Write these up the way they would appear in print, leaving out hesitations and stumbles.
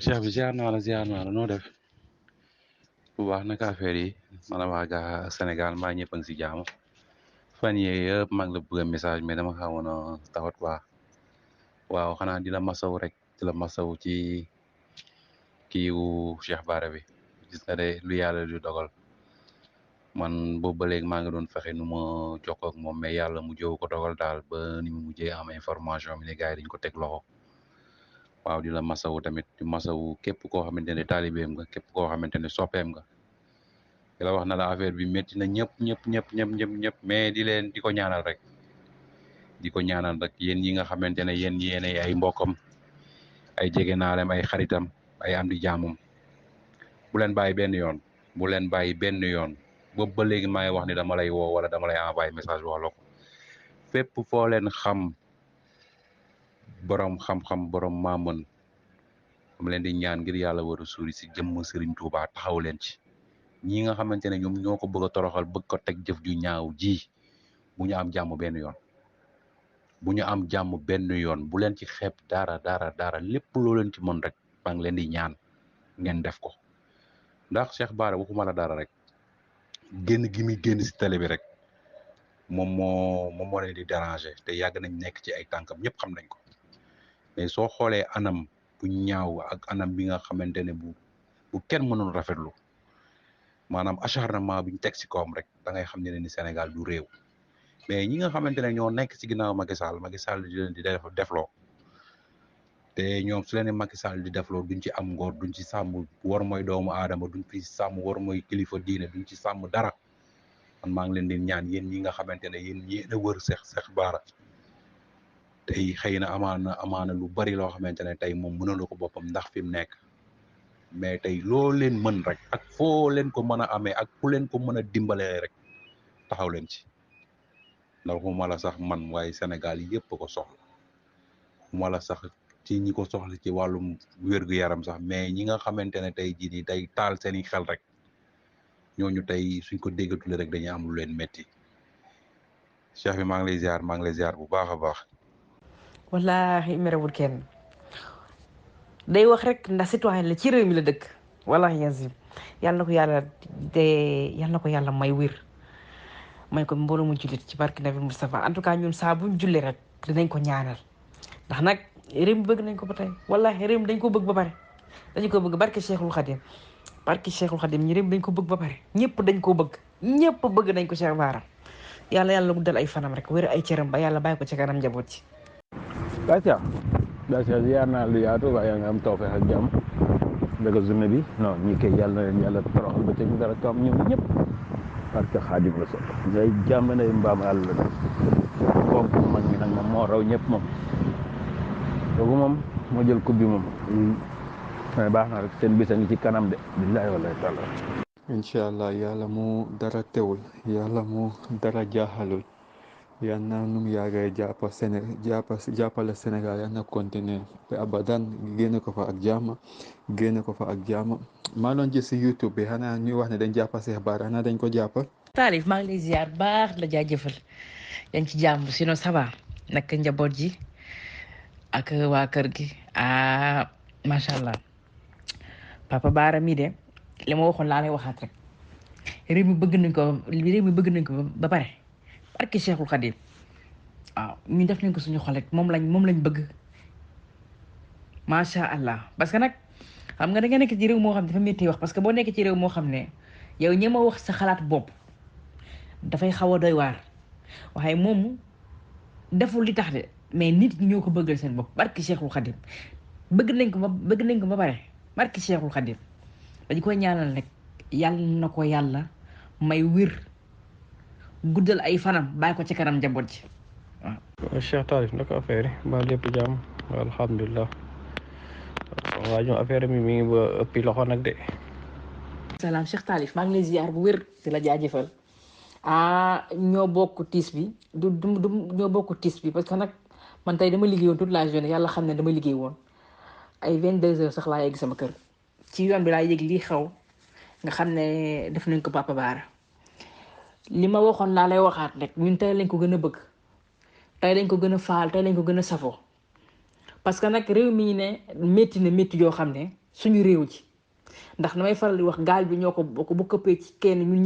Cheikh bi ziar naa la noo def bu baax naka affaire yi man waa gaa Sénégal mbaa ñëpp a ngi si jaamu fan yii yëpp maa ngi la bëgg a message mais dama xawoon a tawat quoi waaw xanaa di la masaw rek di la masaw ci kiiwu Cheikh Bara bi gis nga de lu yàlla du dogal man boobu ba léegi maa ngi doon fexe nu ma jokkoo ak moom mais yàlla mu jëw ko dogal daal ba ni mu mujjee am information bi ne gars yi dañ ko teg loxo. waaw di la masawu tamit di masawu képp koo xamante ne taalibeem nga képp koo xamante ne soppeem nga di la wax na la affaire bi métti na ñëpp mais di leen di ko ñaanal rek yéen ñi nga xamante ne yéen yéen ay mbokkam ay jegenaaleem ay xaritam ay am di jaamum bu leen bàyyi benn yoon bu leen bàyyi benn yoon boobu ba léegi maa ngi wax ni dama lay woo wala dama lay envoyé message wax la ko fépp foo leen xam borom xam-xam borom maamën am leen di ñaan ngir yàlla war a suuri si jëmm Serigne Touba taxaw leen ci ñi nga xamante ne ñoom ñoo ko bëgg a toroxal bëgg ko teg jëf ju ñaaw ji bu ñu am jàmm benn yoon bu ñu am jàmm benn yoon bu leen ci xeeb dara lépp loo leen ci mën rek maa ngi leen di ñaan ngeen def ko ndax Cheikh Bara waxuma la dara rek génn gi muy génn si télé bi rek moom moo leen di déranger te yàgg nañ nekk ci ay tànkam ñëpp xam nañ ko mais soo xoolee anam bu ñaaw ak anam bi nga xamante ne bu kenn mënul rafetlu maanaam acharnement bi ñu teg si kawam rek da ngay xam ne ni Sénégal du réew mais ñi nga xamante ne ñoo nekk si ginnaaw Macky Sall di leen di defloo te ñoom su leen Macky Sall di defloo duñ ci am ngor duñ ci sàmm war mooy doomu aadama duñ ci sàmm war mooy kilifa diine duñ ci sàmm dara man maa ngi leen di ñaan yéen ñi nga xamante ne yéen a wër Cheikh Bara tey xëy na amaana lu bari loo xamante ne tey moom mënalu ko boppam ndax fi mu nekk mais tey loo leen mën rek ak foo leen ko mën a amee ak ku leen ko mën a dimbalee rek taxaw leen ci ndax xuma la sax man waaye Sénégal yëpp ko soxla xuma la sax ci ñi ko soxla ci wàllum wér-gu-yaram sax mais ñi nga xamante ne tey jii nii day taal seeni xel rek ñooñu tey suñ ko déggatule rek dañuy am lu leen métti Cheikh bi maa ngi lay ziar bu baax a baax. wallahi merewul kenn day wax rek ndax citoyen la ci réew mi la dëkk wallahi yazim yàlla na ko yàlla may wér may ko mbooloo mu jullit ci barke Nabi Moustapha en tout cas ñun saa buñ julli rek dinañ ko ñaanal ndax nag réew mi bëgg nañ ko ba tey wallahi réew mi dañ ko bëgg ba pare dañu ko bëgg barke Cheikhul Khadim ñi réew mi dañ ko bëgg ba pare ñëpp dañ ko bëgg ñëpp bëgg nañ ko Cheikh Bara yàlla guddal ay fanam rek wér ay cëram ba yàlla bàyyi ko ci kanam njaboot ci Dacia ziar naa lu yaatu waaye yaa ngi am tawfeex ak jàmm dëgg journée bi non ñi koy yàlla na leen yàlla toroxal ba teg dara toom ñoom ñëpp parce que Xaadim la soog ngay jàmm nay mbaam àll la kooku mag mi nag moom moo raw ñëpp moom kooku moom moo jël coupe bi moom mais baax na rek seen bisa ngi ci kanam de billahi wallahi taala incha allah yàlla mu dara teewul yàlla mu dara jaaxalul yal na nu mu yàggee jàppale Sénégal yal na continuer ba abadan génne ko fa ak jàmm maa doon gis si YouTube bi xanaa ñuy wax ne dañ jàppa Cheikh Bara xanaa dañ ko jàppal. Taalif maa ngi lay ziar baax la jaajëfal yaa ngi ci jàmm sinon ça va nag njaboot ji ak waa kër gi macha allah papa Bara mii de li ma waxoon laa lay waxaat rek réew mi bëgg nañ ko ba pare. barke Cheikhul Khadim waaw ñu def nañ ko suñu xol rek moom lañ bëgg macha allah parce que nag xam nga da nga nekk ci réew moo xam ne dafa métti wax parce que boo nekk ci réew moo xam ne yow ñi ma wax sa xalaat bopp dafay xaw a doy waar waaye moom deful li tax de mais nit ñi ñoo ko bëggal seen bopp barke Cheikhul Khadim bëgg nañ ko ba pare barke Cheikhul Khadim dañ koy ñaanal rek yàlla na ko yàlla may wér guddal ay fanam bàyyi ko ci kanam njaboot ji waaw. Cheikh Talif naka affaire yi ba lépp jàmm alhamdulilah waaye ñoom affaire mi ngi ba ëppi loxo nag de. salaam Cheikh Talif maa ngi lay ziar bu wér di la jaajëfal ñoo bokk tiis bi du ñoo bokk tiis bi parce que nag man tey dama liggéey woon toute la journée yàlla xam ne dama liggéey woon ay 22h sax laa yegg sama kër ci yoon bi laa yëg lii xew nga xam ne def nañ ko Papa Bara li ma waxoon laa lay waxaat rek ñun tey lañ ko gën a bëgg tey lañ ko gën a faal tey lañ ko gën a safoo parce que nag réew mi ne métti na métti yoo xam ne suñu réew ji ndax damay faral di wax gaal bi ñoo ko bokk bu këppee ci kenn ñun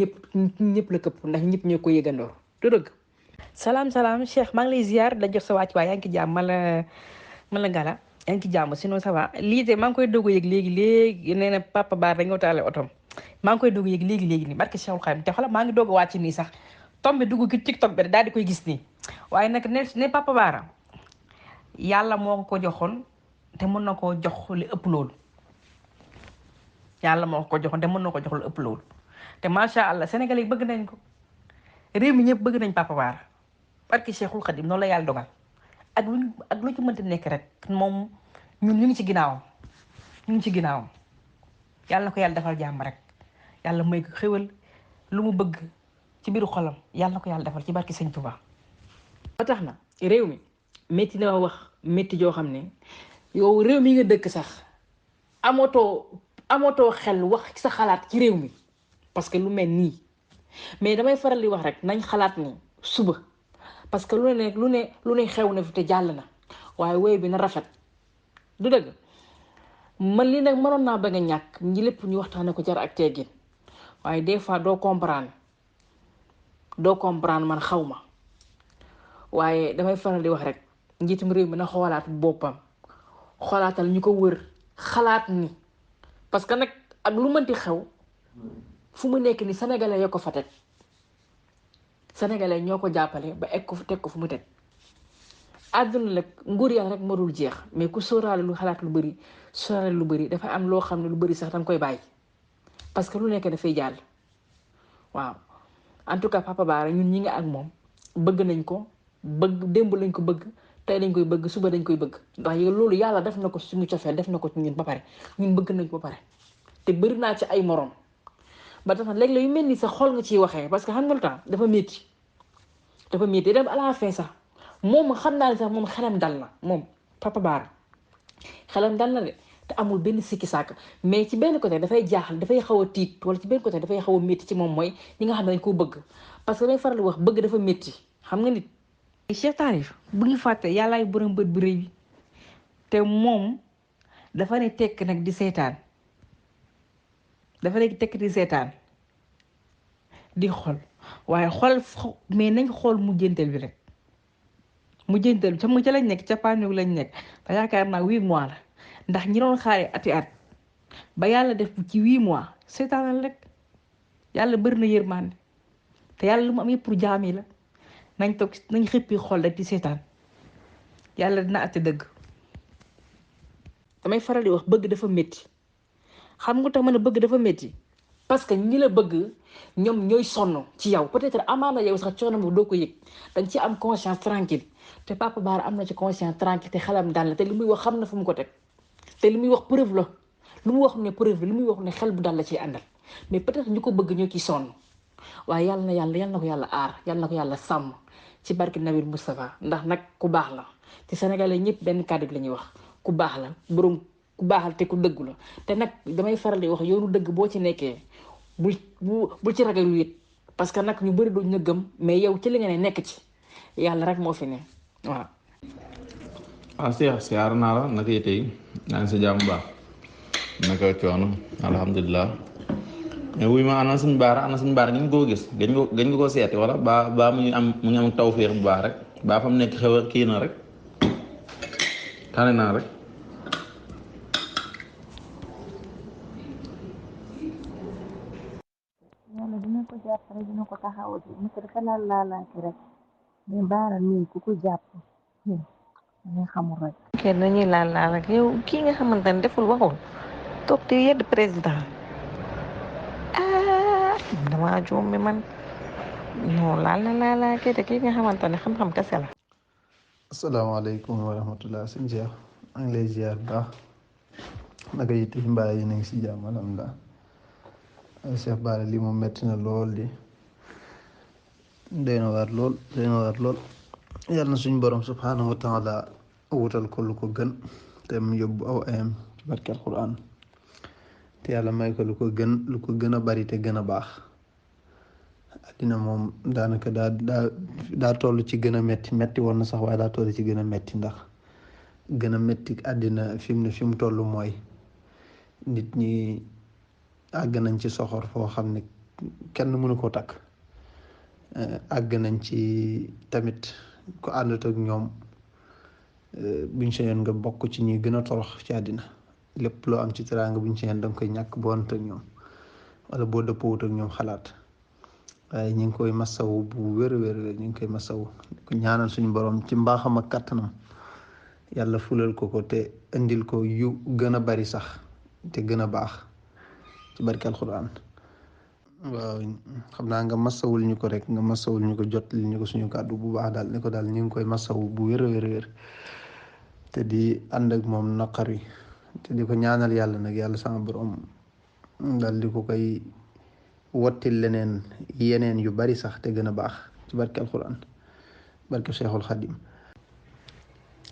ñëpp la këpp ndax ñëpp ñoo ko yëgandoor du dëgg. salaam Cheikh maa ngi lay ziar da jox sa wàcc waay yaa ngi ci jàmm man la Gala yaa ngi ci jàmm sinon ça va lii de maa ngi koy doog a yëg léegi nee na papa Baar dañoo taale otom maa ngi koy doog a yëg léegi nii barke Cheikhul Khadim te xoolal maa ngi doog a wàcc nii sax tombe dugg ci TikTok bi daal di koy gis nii waaye nag ne papa Baara yàlla moo ko joxoon te mën na koo jox li ëpp loolu yàlla moo ko joxoon te mën na ko jox lu ëpp loolu te macha allah sénégalais yi bëgg nañ ko réew mi ñëpp bëgg nañ papa Baara barke Cheikhul Khadim noonu la yàlla dogal ak lu ci mënta nekk rek moom ñun ñu ngi ci ginnaawam yàlla na ko yàlla defal jàmm rek yàlla may ko xéwal lu mu bëgg ci biiru xolam yàlla na ko yàlla defal ci barke Sëñ Touba. ba tax na réew mi métti na wax métti joo xam ne yow réew mi nga dëkk sax amatoo xel wax sa xalaat ci réew mi parce que lu mel nii mais damay faral di wax rek nañ xalaat ni suba parce que lu ne xew na fi te jàll na waaye woy bi na rafet du dëgg man lii nag mënoon naa ba nga ñàkk ñi lépp ñu waxtaane ko jar ak teggin waaye des fois doo comprendre man xaw ma waaye damay faral di wax rek njiitum réew mi na xoolaat boppam xoolaatal ñu ko wër xalaat ni parce que nag ak lu mënti xew fu mu nekk ni sénégalais yoo ko fa teg sénégalais ñoo ko jàppale ba egg ko teg ko fu mu teg àdduna nag nguur yàlla rek marul jeex mais ku sóoraale lu xalaat lu bëri dafa am loo xam ne lu bëri sax danga koy bàyyi parce que lu nekk dafay jàll waaw en tout cas papa Baara ñun ñi nga ak moom bëgg nañ ko démb lañ ko bëgg tey dañ koy bëgg suba dañ koy bëgg ndax loolu yàlla def na ko suñu cofeel def na ko ci ñun ba pare ñun bëgg nañ ko ba pare te bëri naa ci ay morom ba tax na léeg-léeg yu mel ni sax xool nga ciy waxee parce que xam nga lu tax dafa métti dem à la fin sax moom xam naa ne sax moom xelam dal na moom papa Baara xelam dal na de te amul benn sikki sàkk mais ci benn côté dafay jaaxal dafay xaw a tiit wala ci benn côté dafay xaw a métti ci moom mooy ñi nga xam ne dañ koo bëgg parce que dañ faral di wax bëgg dafa métti xam nga nit. Cheikh Taarif bu ñu fàtte yàllaay borom bët bu rëy bi te moom dafa ne tekk nag di seetaan di xool waaye xool mais nañ xool mujjantal bi rek mujjantal bi ca mu ca lañ nekk ca paanu lañ nekk te yaakaar naa 8 mois la ndax ñi doon xaaree ati at ba yàlla def ci 8 mois seetaanal rek yàlla bëri na yërmande te yàlla lu mu am yëpp pour jaam yi la nañ toog nañ xippi xool rek di seetaan yàlla dina ate dëgg. damay faral di wax bëgg dafa métti xam nga tax ma ne bëgg dafa métti parce que ñi la bëgg ñoom ñooy sonn ci yow peut-être amaana yow sax coono boobu doo ko yëg dañ ci am conscience tranquille te papa Baara am na ci conscience tranquille te xelam dal la te li muy wax xam na fu mu ko teg te li muy wax preuve la lu mu wax ne preuve li muy wax ne xel bu dal la ciy àndal mais peut-être ñu ko bëgg ñoo ciy sonn waaye yàlla na ko yàlla aar yàlla na ko yàlla sàmm ci barke Nabil Moustapha ndax nag ku baax la te sénégalais ñëpp benn kàddu bi la ñuy wax ku baax la borom ku baaxal te ku dëggu la te nag damay faral di wax yoonu dëgg boo ci nekkee bul ci ragal lu it parce que nag ñu bëri duñ na gëm mais yow ci li nga ne nekk ci yàlla rek moo fi ne waaw. Cheikh siyaar naa la naka yi tey naa ngi sa jàmm baax naka coono alhamdulilah mais wuy ma ana suñu baara ñu koo gis gañ nga ko seeti wala ba mu ngi am tawféex bu baax rek ba fa mu nekk xew a kii na rek tane naa rek. yàlla dina ko jàppale dina ko taxawal mu ko dafa laalaaki rek mais Baara nii ku ko jàpp nga xamul rek. kenn dañuy laal rek yow kii nga xamante ne deful waxul toog te yedd président damaa juum mi man non laal kii te kii nga xamante ne xam-xam kese la. asalaamaaleykum wa rahmatulah sëñ Cheikh maa ngi lay ziar bu baax naka yitte mbaa yi na ngi si jàmm alhamdulilah Cheikh Bara lii moom metti na lool di doy na waar lool yàlla na suñ borom subhanahu wa taala wutal ko lu ko gën te mu yóbbu aw ayam ci barke alquran te yàlla may ko lu ko gën a bari te gën a baax addina moom daanaka daa toll ci gën a metti woon na sax waaye daa toll ci gën a metti ndax gën a métti àddina fi mu toll mooy nit ñi àgg nañ ci soxor foo xam ne kenn mënu koo takk. àgg nañ ci tamit ko àndat ak ñoom buñ sañoon nga bokk ci ñuy gën a torox ci àddina lépp loo am ci teraanga buñ sañoon da nga koy ñàkk boo àndat ak ñoom wala boo dëppoowut ak ñoom xalaat waaye ñu ngi koy masawu bu wér-wér ñu ngi koy masawu ko ñaanal suñu borom ci mbaaxam ak kattanam yàlla fulal ko te indil ko yu gën a bari sax te gën a baax ci barke alxuraan. waaw xam naa nga masawul ñu ko rek nga masawul ñu ko jot li ñu ko suñu kàddu bu baax daal ni ko daal ñu ngi koy masawu bu wér te di ànd ak moom naqari te di ko ñaanal yàlla nag yàlla sama borom daal di ko koy wottil yeneen yu bari sax te gën a baax ci barke alxuraan barke Cheikhul Khadim.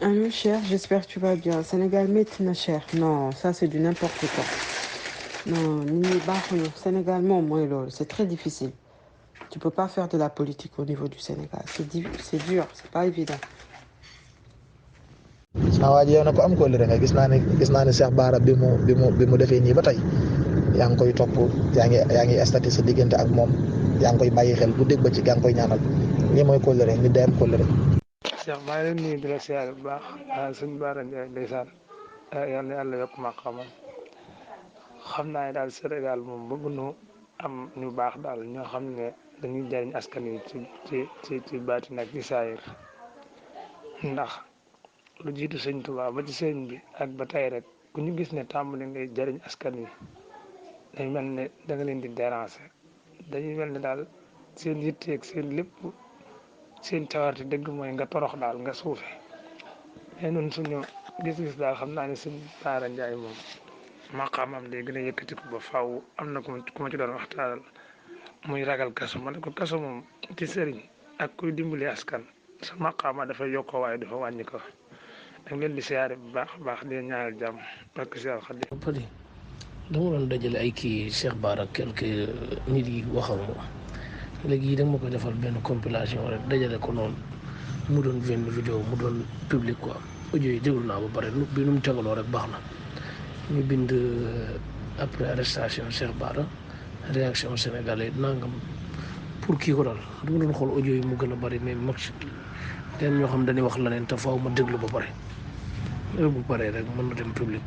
Allô cher, j'espère que tu vas bien. Sénégal métti na cher. Non, ça c'est du n'importe quoi. Non, ni baaxuñu Sénégal moom mooy loolu, c'est très difficile. Tu peux pas faire de la politique au niveau du Sénégal. C'est dur, c'est pas évident. saa waa ji yow na ko am kóllëre nga gis naa ne Cheikh Bara bi mu defee nii ba tey yaa ngi koy topp yaa ngi estati sa diggante ak moom yaa ngi koy bàyyi xel bu dégg ba ci yaa ngi koy ñaanal lii mooy kóllëre nit day am kóllëre. Cheikh maa ngi leen nuyu di la siyaare bu baax sëñ Bara Ndiaye ndeysaan yal na yàlla yokk maqaamam xam naa ne daal Sénégal moom bëgg nu am ñu baax daal ñoo xam ne dañuy jariñ askan wi ci baati nag ci saayir ndax lu jiitu sëñ Tuubaa ba ci sëñ bi ak ba tey rek ku ñu gis ne tàmbali ngay jariñ askan wi day mel ne da nga leen di déranger dañuy mel ne daal seen yitteeg seen lépp seen cawarte dëgg mooy nga torox daal nga suufe mais noonu suñu gis-gis daal xam naa ne sëñ Bara Ndiaye moom maqaamam day gën a yëkkati ko ba faaw am na ku ma ci doon waxtaanal muy ragal kaso ma ne ko kaso moom ci sëriñ ak kuy dimbali askan sa maqaama dafay yokkoo waaye dafa wàññi ko da leen di siyaare bu baax di ñaanal jàmm barke Cheikh Khadim. Padi dama doon dajale ay kii Cheikh Bara quelque nit yi waxal ma léegi yi dama koy defal benn compilation rek dajale ko noonu mu doon benn vidéo mu doon public quoi audio yi déglu naa ba pare bi nu mu tegaloo rek baax na ñu bind après arrestation Cheikh Bara réaction sénégalais nangam pour kii ko daal dama doon xool audio yi mu gën a bari mais max leen ñoo xam dañuy wax leneen te faaw ma déglu ba pare loolu bu paree rek mën na dem public